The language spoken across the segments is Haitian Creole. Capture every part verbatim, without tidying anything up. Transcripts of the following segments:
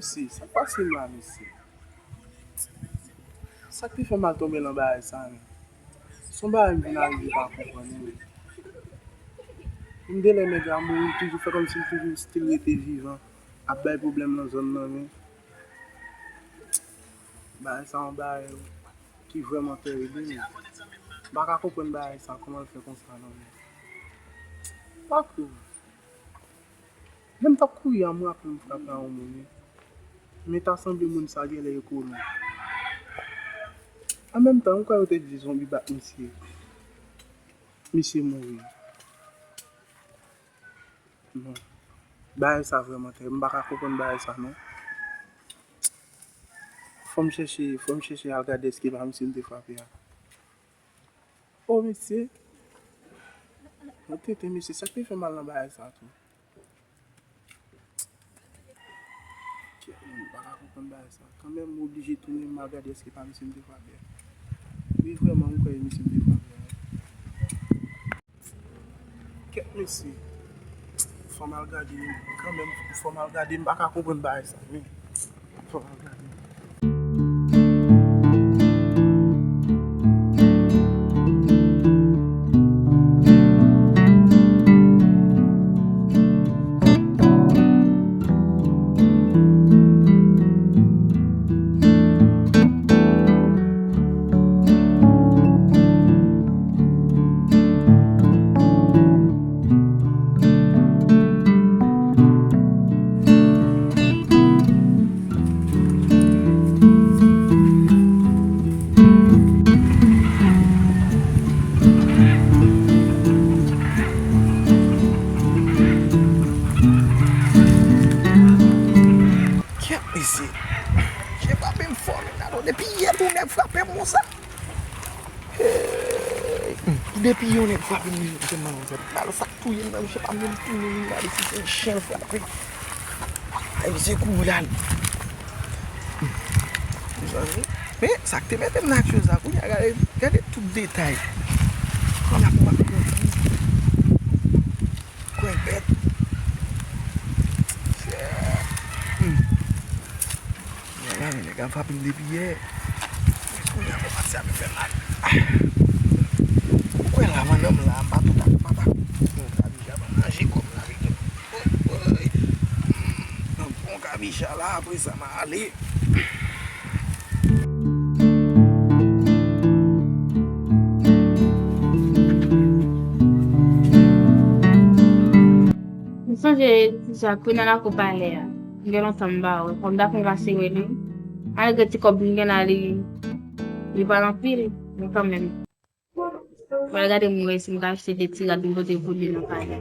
Mesye, sa k pase m la, mesye? Sa k te fè m al tonbe nan bagay sa menm? Se yon bagay m vin arive pa konprann, wi. M de lè nèg la mouri, l toujou fè kòmsi l toujou still rete vivan, ap bay pwoblèm nan zòn nan, men bagay sa yon bagay ki vrèman tèrib, wi, men m pa ka konprann bagay sa, kòman l fè konsa non, men. Pako. Lè m t ap kouri a, m raple m frape a yon moun, wi. Men ta sanble moun sa genlè e kolon. An menm tan, m kwè yo te di zonbi bat misye. Misye mouri. Non. Bagay sa vrèman tèrib. M pa ka konprann bagay sa, non. Fò m chèche, fò m chèche al gade èske pa misye m te frape a. O mesye. Mwen tenten, mesye. Sa k te fè m al nan bagay sa tou? Kèt, m pa ka konprann bagay sa. Kanmenm, m oblije tounen, m al gade èske pa misye m te frape a. Wi, vrèman, m kwè e misye m te frape a. Kèt, mesye. Fò m al gade, kanmenm, fò m al gade, m pa ka konprann bagay sa, men. Fò m al gade. Kèt mesye. Misye frape m fò, men gade depi yè pou nèg frape m konsa. Hey, depi yon nèg frape m, misye fè m mal konsa. Bal sa k touye m nan, misye pa menm tounen, vin gade si se yon chen l frape. Ay, misye kouri l ale. Mezanmi. Men, sa k te mete m nan aksyon sa, kounye a, gade, gade tout detay. Kounye a pou m ap kouri. Kwen bèt. Hmm. Vwala, men nèg la frape m depi yè. Kounye a pou pati a fè mal. Ou kwè la, mandanm la, m pa tout ak, m pa t ak. Bon, kabicha, ban manje kòm la, wi. Woy, woy. Hmm. Bon, kabicha la, apre sa, m a ale. M sonje ti Jakri nan lakou palè a. Gen lontan m pa wè. Fò m ta fè yon pase wè li. Malgre ti kòb m gen la, li, li pa l anpil, men kanmenm. Pral gade m wè si m ka achte de ti rad m pote pou li nan palè.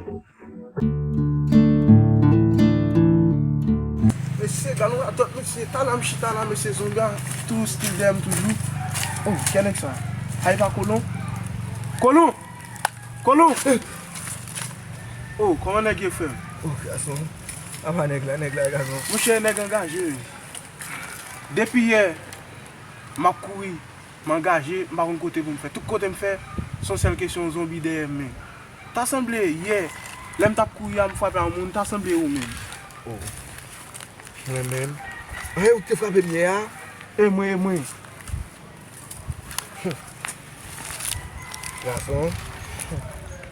Mesye, gade yon radòt, mesye. Talè m chita la, mesye, zonbi a tou stil dèyè m toujou. Oh, kè nèg sa? Ay pa kolon. Kolon! Kolon! Oh, kòman nèg ye, frè m? Oh, gason. Apa nèg la, nèg la, gason. Monchè, nèg angaje, wi. Depi yè, m ap kouri. M angaje, m pa konn kote pou m fè. Tout kote m fè, se yon sèl kesyon zonbi dèyè m, men. Ta sanble yè, lè m t ap kouri a, m frape a yon moun, ta sanble ou menm. Oh. Mwen menm. Anyen ou te frape m yè a? E mwen, e mwen. Gason.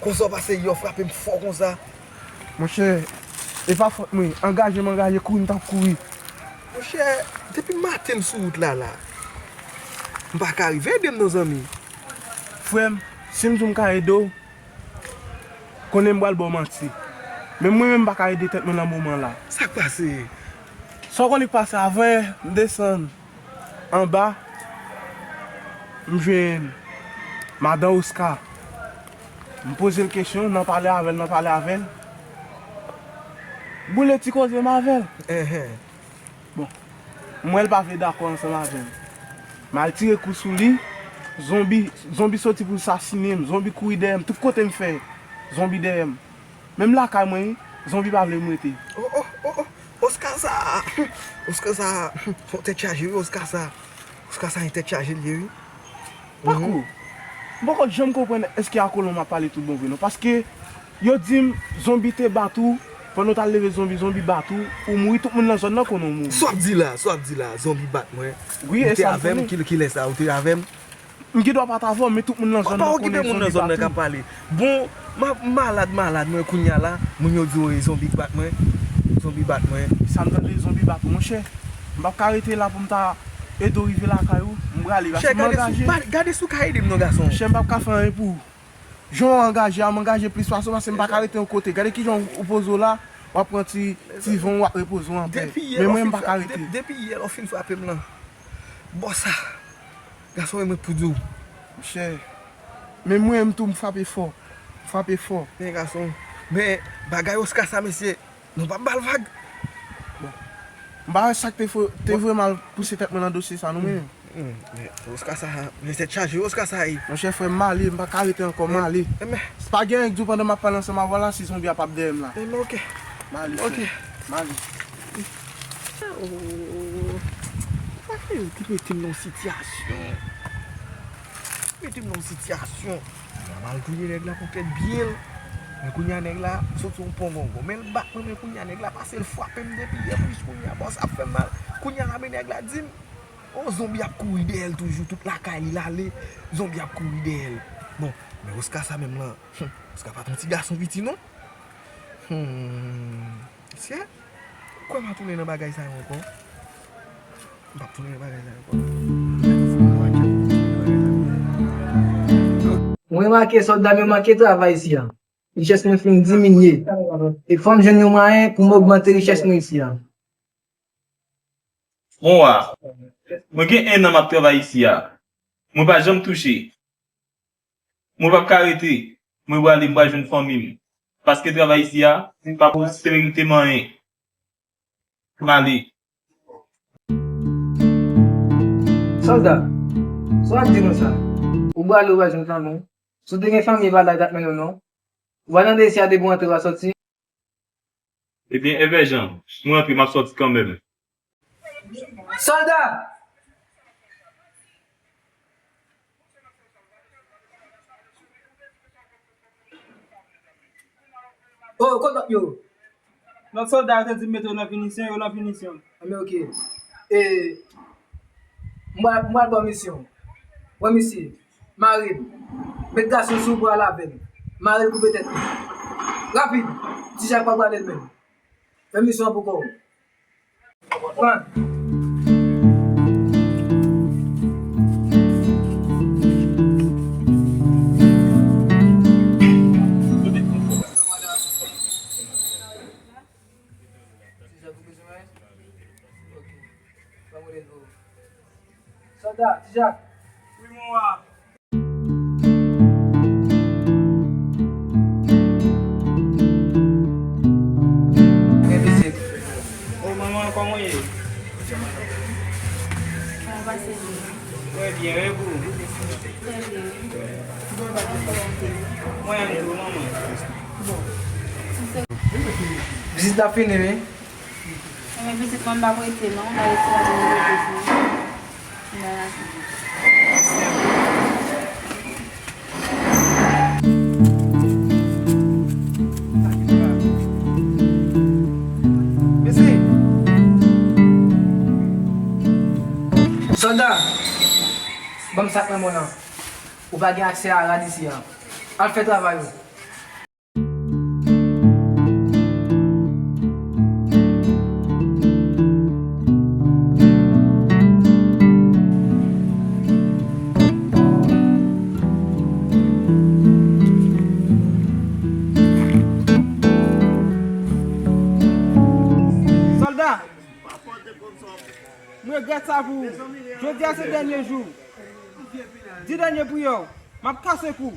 Konsa w pase yè w frape m fò konsa. Monchè, e pa fòt mwen. Angaje m angaje, kouri m t ap kouri. Monchè, depi maten m sou wout la, la. M pa ka rive, ede m non, zanmi. Frè m, si m di w m ka ede w, konnen m pral ba w manti. Men mwen menm m pa ka ede tèt mwen nan moman la. Sa k pase? Sa w konnen k pase, avan m desann anba, m jwenn madan Oscar. M poze l kesyon, nan pale avè l, nan pale avè l. Boule ti koze m avè l. Enhen. Bon, m wè l pa vle dakò ansanm avè m. M al tire kou sou li, zonbi, zonbi soti pou l sasinen m, zonbi kouri dèyè m, tout kote m fè, zonbi dèyè m. Menm lakay mwen, zonbi pa vle m rete. Oh, oh, oh, oh. Oscar sa, Oscar sa, fò tèt chaje wi, Oscar sa. Oscar sa, yon tèt chaje l ye wi. Pako, m poko janm konprann èske a kolon m ap pale tout bon vre non. Paske yo di m zonbi te bat ou, Pandan w t al leve zonbi, zonbi bat ou, ou mouri, tout moun nan zòn nan konnen w mouri. Sa w ap di la, sa w ap di la, zonbi bat mwen. Wi, e sa m konnen. Ou te avè m, ki, kilè sa, ou te avè m? M gen dwa pa t avè w, men tout moun nan zòn nan konnen zonbi bat ou. Bon, m ap malad, malad, mwen kounye a la, moun yo di w, e zonbi k bat mwen, zonbi bat mwen. Sa m tande, zonbi bat ou, monchè. M p ap ka rete la pou m ta ede w rive lakay ou. M prale, paske m angaje. Gade si w ka ede m non, gason. Monchè, m p ap ka fè anyen pou ou. Jan w angaje a, m angaje plis pase w, paske m pa ka rete yon kote. Gade kijan w poze w la, w ap pran ti, ti van w, w ap repoze w anpè. Men mwen, m pa ka rete. Depi yè, lè w fin frape m lan, bò sa. Gason, e mwen k pou di w. Monchè, men mwen menm tou, m frape fò. M frape fò. Men gason, men bagay Oscar sa, mesye, nou p ap ba l vag. Bon. M pa wè sa k te fo-, te voye m al pouse tèt mwen nan dosye sa, non, men. Hmm, men Oscar sa, men tèt chaje, Oscar sa ye. Monchè, frè m, m ale, m pa ka rete ankò, m ale. Enben. Pa gen anyen k di w pandan m ap pale ansanm avè w la, si zonbi a p ap dèyè m la. Enben, oke. M ale, frè. Oke. M ale. Oh, sa yo ki mete m nan sitiyasyon. Mete m nan sitiyasyon. Mwen mal touye nèg la pou tèt byen l. Men kounye a nèg la soti yon pongongon. Men l bat mwen, men kounye a nèg la pase l frape m depi yè plis kounye a. Bò sa ap fè m mal. Kounye a la men nèg la di m, oh, zonbi ap kouri dèyè l toujou. Tout lakay li l ale, zonbi ap kouri dèyè l. Bon, men Oscar sa menm lan, hmm, Oscar pa t yon ti gason piti non. Hmm. Mesye, ou kwè m a tounen nan bagay sa yo ankò? M p ap tounen nan bagay sa yo ankò. Mwen remake sòlda m yo manke travay isi a. Richès mwen fin diminye. E fò m jwenn yon mwayen pou m ogmante richès mwen isi a. Mwen wè, mwen gen en an m ap travay isi a. Mwen pa janm touche. Mwen p ap ka rete. Mwen prale, m pral jwenn fanmi m. Paske travay isi a pa pou sekirite m anyen. M ale. Sòlda, sa w ap di nou sa? Ou prale, ou pral jwenn fanmi w. Si w te gen fanmi, e pa la w t ap mennen w non. Ou pral tande isi a depi w antre, w a sòti. Ebyen, Evè Jan, mwen antre, m ap sòti kanmenm. Sòlda! Oh, kot lòt yo? Lòt sòlda yo te di m mete yo nan pinisyon, yo nan pinisyon. Anben, oke. E, m pral, m pral ba w misyon. Wè misye. Mare l. Met gason sou l pou al avè l. Mare l, koupe tèt li. Rapid. Ti Jak pa prale l menm. Fè misyon an pou kò w. Pran. Ti Jak, ou bezwen mwen? Ok. Ban mwen leve w. Sòlda, Ti Jak. Wi, mon wa. Gen vizit. O, manman, kòman w ye? Kòman w pase? Trè byen, e pou ou? Trè byen. Mwen menm tou, manman. Vizit la fini, wi. Enben, pitit mwen, m p ap rete non, m a rete la pou m rete sou mwen. M a rete. Mesi. Sòlda, ban m sak nan men w lan. Ou pa gen aksè a rad isi a. Al fè travay ou. Sòlda, m regrèt sa pou ou. Jodi a se dènye jou. Di dènye priyè w. M ap kase kou.